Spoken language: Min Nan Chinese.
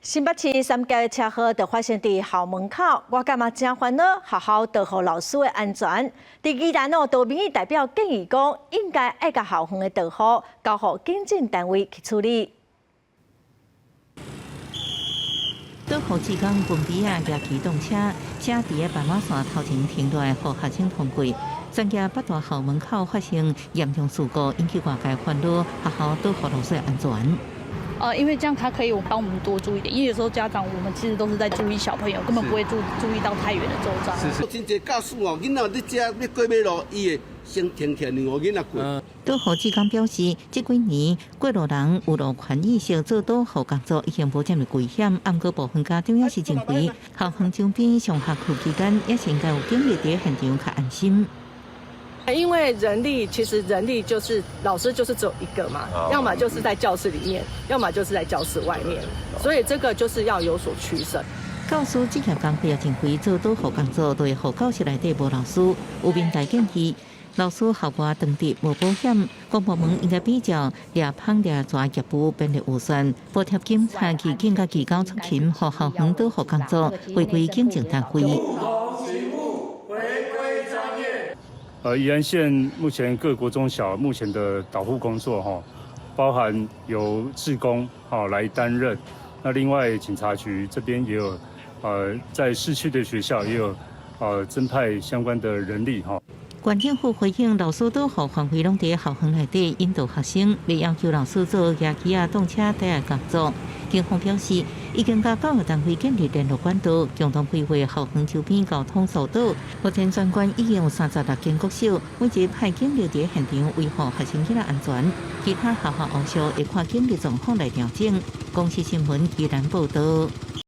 新北市三峡的車禍就發生佇校門口，我感覺真煩惱學校導護老師的安全。佇宜蘭哦，都民意代表建議講，應該愛共校園的導護交予警政單位去處理。導護志工分別啊，駕機動車，車佇个斑馬線頭前停落來，予學生通過。三峽八大校門口發生嚴重事故，引起外界煩惱，學校導護老師安全。因為這樣他可以幫我們多注意點，因為有時候家長我們其實都是在注意小朋友，根本不會注意到太遠的周遭。是是，真濟教師哦，囡仔佇遮欲過馬路，伊會先停起來，讓囡仔過。導護志工表示，這幾年過路人有路權意識做導護工作，已經無這麼危險。毋過部分家長也是認為，校園周邊上下課期間也是應該有警力佇現場較安心。因為人力其實人力就是老師就是只有一個嘛，要麼就是在教室裡面，要麼就是在教室外面，所以這個就是要有所取捨。教師職業工會也認為做導護工作，就會予教室內底無老師。有民代建議，老師校外當值無保險，公部門應該比照掠麭掠蛇業務編列預算，補貼警察、刑警佮機構出勤，予校園導護工作回歸警政單位。宜蘭縣目前各國中小目前的導護工作，哈，包含由志工哈來擔任，那另外警察局這邊也有，在市區的學校也有，增派相關的人力哈。縣政府回應，老師導護範圍攏佇校園內底引導學生，袂要求老師做舉旗仔擋車等的工作。警方表示，已經佮教育單位建立聯絡管道，共同規劃校園周邊交通疏導。目前全縣已經有36間國小，每日派警力佇現場維護學生囡仔安全。其他學校後續會看警力狀況來調整。公視新聞宜蘭報道。